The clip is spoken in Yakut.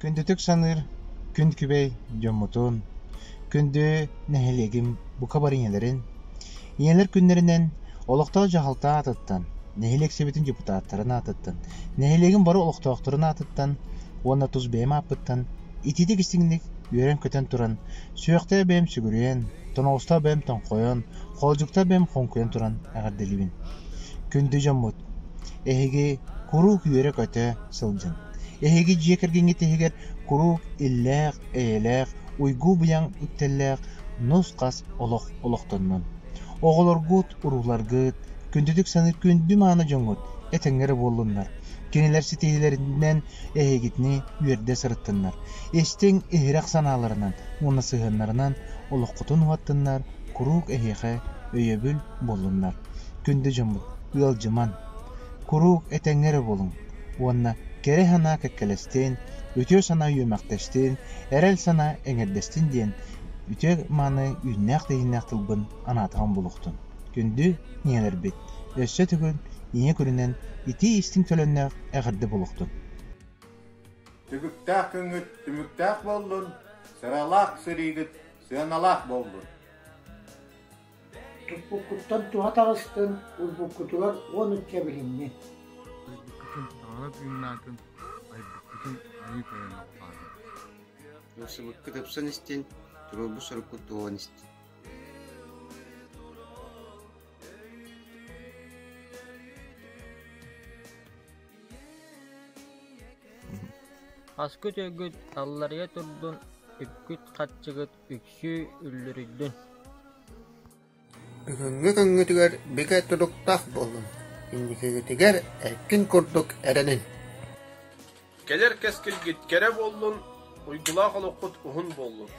Күндүтүк саныыр күн күбэй дьоммутун, күндү нэһилиэгим бука бары ийэлэрин, ийэлэр күннэринэн олохтоох дьаһалта аатыттан, нэһилиэк сэбиэтин депутаттарын аатыттан, нэһилиэгим бары олохтоохторун аатыттан уонна тус бэйэм ааппыттан итиитик-истиҥник үөрэн-көтөн туран, сүрэхтээх бэйэм сүгүрүйэн, тоноҕостоох бэйэм тоҥхойон, хоолдьуктаах бэйэм хоҥкуйан туран эҕэрдэлиибин. Күндү дьоммут, эһиги куруук үөрэ-көтө сылдьыҥ. Эһиги дьиэ кэргэҥҥит иһигэр куруук иллээх, эйэлээх, уйгу-быйаҥ үктэллээх нус-хас олох олохтоннун. Оҕолоргут, урууларгыт, күндүтүк саныыр күндү-мааны дьоҥҥут этэҥҥэ эрэ буоллуннар. Кинилэр ситиһиилэринэн эһигитини үөрдэ сырыттыннар. Истиҥ, иһирэх санааларынан уонна сыһыаннарынан олоххутун уһаттыннар, куруук эһиэхэ өйөбүл буоллуннар. Күндү дьоммут, ыалдьыман. Куруук этэҥҥэ эрэ буолуҥ уонна кэрэ санаа кэккэлэстин, үтүө санаа үөмэхтэстин, эрэл санаа эҥэрдэстин диэн үтүө мааны үүннээх-тэһииннээх тылбын анаатаҕым булуохтун. Күндү ийэлэрбит, өссө төгүл ийэ күнүнэн итии-истиҥ төлөннөөх эҕэрдэ буолуохтун! Түбүктээх күҥҥүт түмүктээх буоллун, сыралаах сырыыгыт сыаналаах буоллун! Туппуккуттан туһа таҕыстын, уурбуккутугар 13 билиннин. Айбыккытын таҥара тыыннаатын, айбыккытын айыы тойон алҕаатын. Ылсыбыккыт ыпсан истин, туруорбут соруккут туолан истин. Аскыт өйгүт алларыйа турдун, үпкүт-харчыгыт үксүү үллүрүйдүн. Бүгүҥҥү күҥҥүтүгэр бигэ туруктаах буолуҥ, инникигитигэр эркин курдук эрэниҥ. Кэлэр кэскилгит кэрэ буоллун, уйгулаах олоххут уһун буоллун.